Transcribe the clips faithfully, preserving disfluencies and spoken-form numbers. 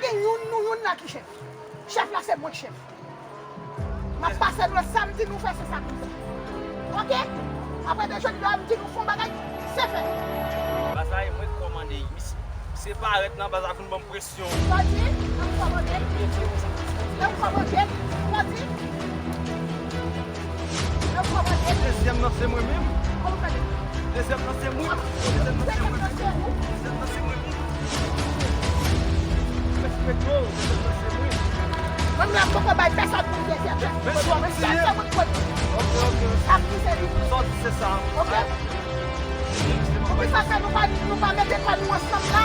Gen youn nou youn la ki chèf. Chèf la se mwen k chèf. M ap pase nou sa m di nou fè, se sa nou fè. Oke? Apre de jodi la m di nou fè yon bagay, se fè. Baz la e mwen k kòmande. Misye, misye parèt nan baz la vin ban m presyon. Sa di, m kòmande. M kòmande. Sa di, m kòmande. Dezyèm nan se mwen menm. Kòman w fè dezyèm? Dezyèm nan se mwen. Dezyèm nan se mwen menm. Dezyèm nan se mwen menm. Respekte w, dezyèm nan se mwen. Mwen menm, m poko bay pèsòn pou dezyèm. Men si w ap tiye. Pèsòn mwen pran. Oke, oke. Ap tiye li. Sa w di se sa. Oke. Poukisa fè nou pa, nou pa mete kò nou ansanm la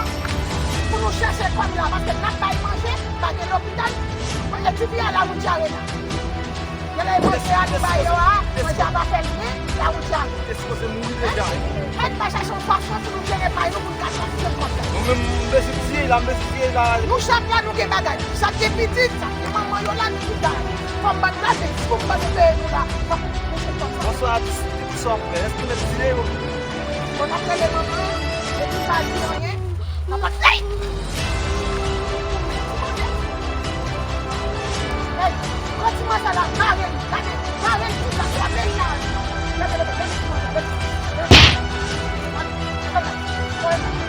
pou nou chèche kòb la, paske n ap bay manje, pa gen lopital, etidyan an lawout dyare la. Gen lè manje a nou ba yo a, manje a pa fè l byen, lawout dyare. Te sipoze mouri deja. Mèt pa chache yon fason pou nou jere pay nou, pou n ka transfere kòb la. Nou menm, m bezwen tiye la, m bezwen tiye la. Nou chak la, nou gen bagay. Sa k gen pitit, sa k gen manman yo la, nou tout la. Fò m ban n la, men si pou m ban nou peye nou la, fòk nou touche kòb sa. Bonswa, ki sa w ap fè? Èske mèt tiye yo? Bon, n ap rele manman an, epi pa di anyen. N ap ap, hey! Hey, pran ti manzè la, mare li, gade, mare li tout la, frape li la. Leve, leve, leve ti manzè, leve, leve. Gade, gade, gade.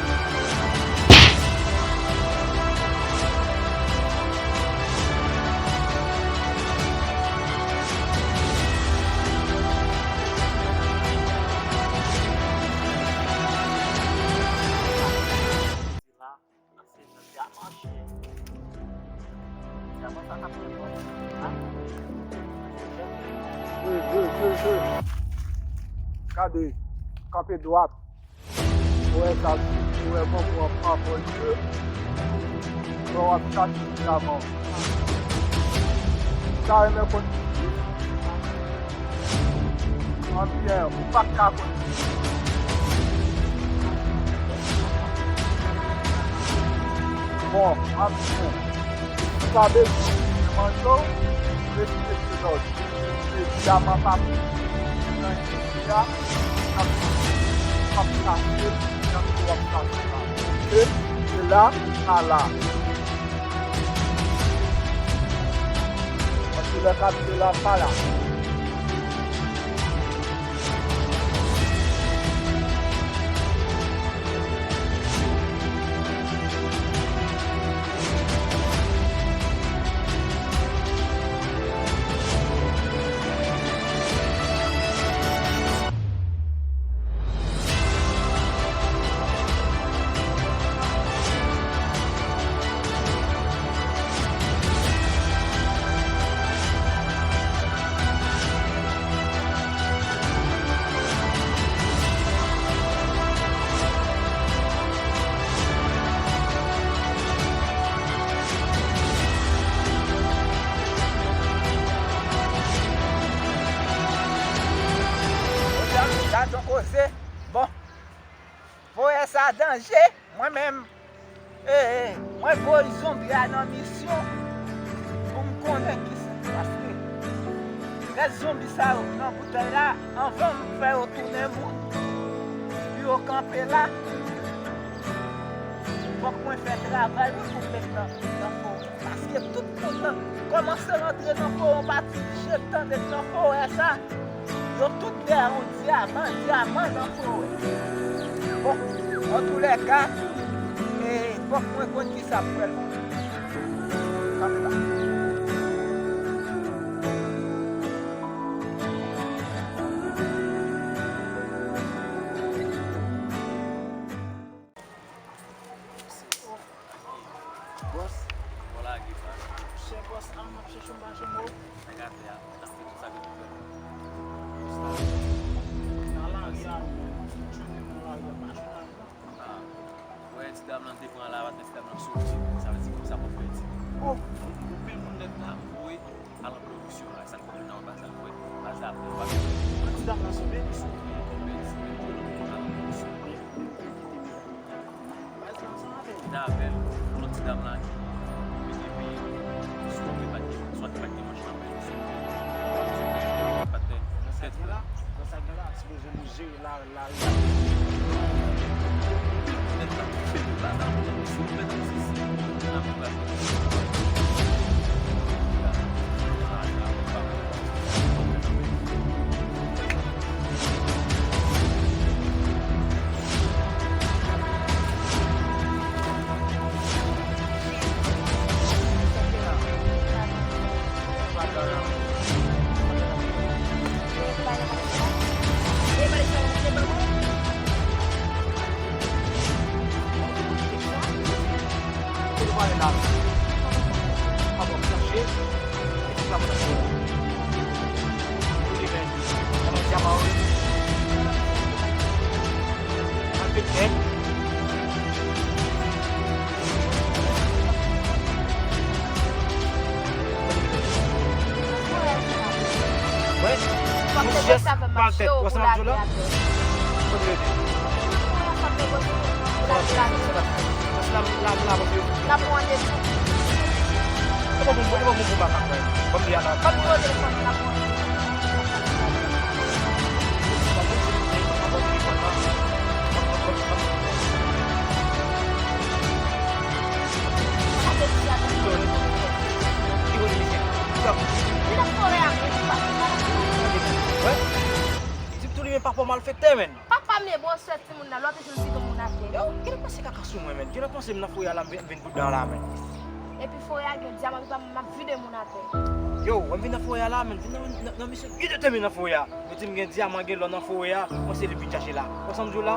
Gade, kanpe dwat. Ou wè sa, ou wè bonbon an pran bò dye. Bon, w ap chache diaman. Ou ta renmen konn ki? Anbyen, ou pa ka konn ki? Bon, anbyen, ou pa bezwen manje w, ou bezwen mete lòd. Se diaman pa pou nan isi a, ap, ap chache, jan ke w ap chache la. Oke? Se la, pa la. Paske lè k ap se la, pa la. Gad yon koze. Bon. Voyè sa danje, mwen menm. E, e, mwen voye zonbi a nan misyon pou m konnen kisa. Paske rès zonbi sa yo ki nan boutèy la, anvan m fè yo tounen moun, pou yo kanpe la, fòk mwen fè travay wi pou m met nan, nan forè. Paske tout moun nan kòmanse rantre nan forè, yon pati je tande nan forè sa. Yo tout dèyè yon dyaman, dyaman nan forè. Bon, antoulèka, e, fòk mwen konn kisa m pral fè. Kanpe la. Bòs. Bò lage, pa. Chè bòs, a, m ap chèche w, m pa janm wè w. Sa k ap fè a, n ap fè tout sa ke nou fè. Bòs la, nan lari a, m jwenn li nan lari a, m pa jwenn lari a. A, wè, ti dam lan devan la, wè, ti dam lan soti. Sa vle di konsa pou fè di. O, anpil moun nèt la, voye. Al anpil misyon la, sa k pwoblèm nan anba sa, wè. Baz la ap fè, w ap fè. Ti dam nan sove, li sove. Konbyen ti mèt al anpil misyon. Baz la ansanm avè w. Li t avè l, lòt ti dam la ki mete peye sove, pa t gen, swa ki pa t gen manch nan men, sove. Pa t gen tèt. Nan sa gen la, nan sa gen la, sipoze nou jere la, lari a. Anpil moun nèt la, anpil moun baz la, anpil moun sou mèt sesi. Nan moun baz la. Pale la. Pa bon, chache. Epi sa mwen chache. Li men. Sa mwen di a pa wè. An fèt, men. Wè. Yon jès malfèt. Wè sa m ap di w la? Kote yo di? L ap pran randevou. E pa bon, e pa bon pou makak, wè. Ban m li a la. Ban m nimewo telefòn li, l ap pran. Li nan forè a, men li pa, li pa nan forè a. Wè. Di m tou li men papa w malfektè, men. Papa m ye, bon, sè timoun nan, lòt jou l kite moun atè. Yo, genlè panse kaka sou mwen, men. Genlè panse m nan forè a la, m vin, m vin bout dan la, men. Epi forè a gen dyaman, epi m ap vide moun atè. Yo, wè m vin nan forè a la, men. Vin nan, nan, nan misye vide tèmine nan forè a. Yo di m gen dyaman, gen lò nan forè a, mwen se li m vin chache la. Wè sa m di w la?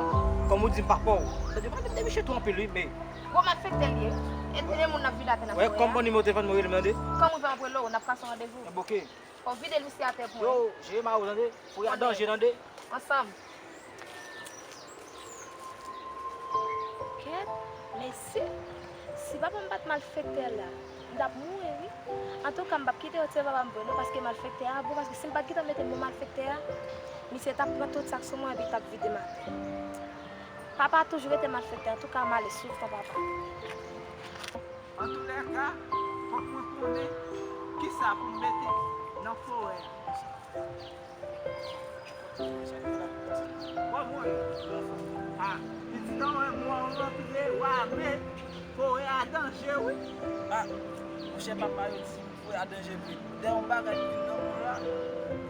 Kòm ou di m papa w. Tande, pa vin de misye tou anpil, wi, men. Gwo malfektè l ye. E, e moun nan vide atè nan forè a. Wè, kòm bon nimewo telefòn mwen rele m, tande? Kòm ou vle m ap rele w, n ap kase randevou. Bon, oke. Fò w vide l misye atè pou mwen. Yo, jere ma ou, tande? Forè a danje, tande? Ansanm. Kèt, mesye, si papa m pa t malfektè la, m t ap mouri, wi. Antouka, m p ap kite yo tiye papa m vre, non, paske malfektè a bon, paske si m pa t gentan mete mo malfektè a, misye t ap pran tout sa k sou mwen epi l t ap vide m atè. Papa toujou rete malfektè, antouka, m ale swiv tan papa. Antoulèka, fòk mwen konnen kisa pou m mete nan forè a. Bon, mwen, a, pitit an mwen, mwen rantre, w ame, forè a danje, wi. A, monchè, papa yo di m forè a danje vre. Dèyè yon bagay ki vin nan mwen la,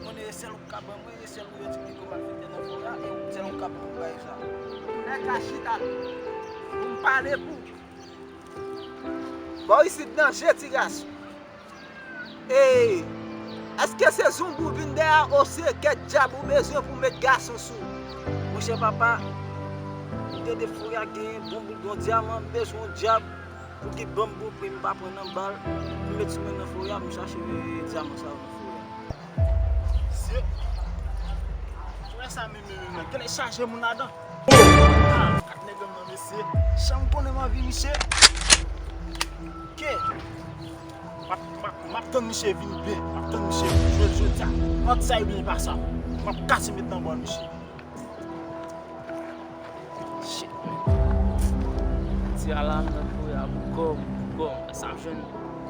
konnen e sèl ou k ka ban mwen, e sèl ou yo di m li gon malfektè nan forè a, e sèl ou k ka ban mwen bagay sa. Antoulèka, chita, pou m pale pou Bò isit danje, ti gason. Ey, èske se zonbi w vin dèyè a, oswe kèk dyab ou bezwen pou w met gason sou? Monchè papa, m tande forè a genyen bon bout gon dyaman, m bezwen yon dyab pou ki ban m bon pri, m pa pran nan bal, m met sou mwen nan forè a, m chache dyaman sa yo nan forè a. Mesye, frè sa menm, menm, menm, genlè chaje moun ladan. Ah, kat nèg nan, mesye. Jan m konnen m anvi misye. Ke. M ap, m ap, m ap tann misye vini byen. M ap tann misye vini jodi, jodi a. Ant sa ebyen pa sa. M ap kase met nan bò misye. Shit, man. Ti Alan nan kouri a pou kò m, pou kò m. Sa m jwenn,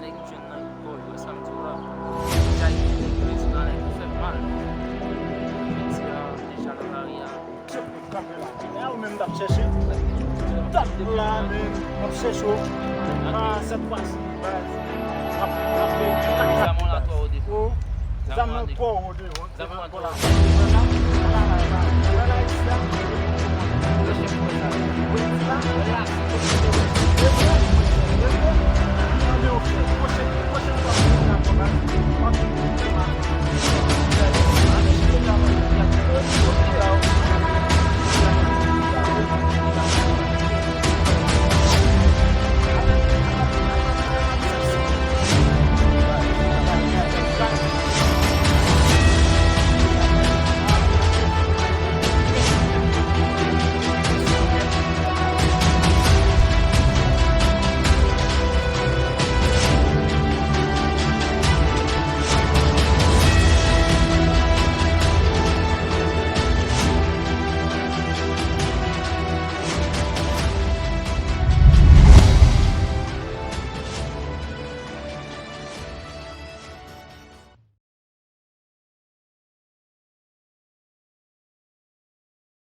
nèg m jwenn nan kò, yo, sa m di w la. Deja, gen nèg yo di nan nèg yo fè m mal. Jodi a, deja nan lari a. Kanpe la. E a ou menm t ap chèche? Tap la, men, m ap chèche w. Ah, sèt fwa si, baz. M ap, m ap fè kat kat. Zam la twò wo devan. Zam nan twò wo devan. Zam nan twò wo.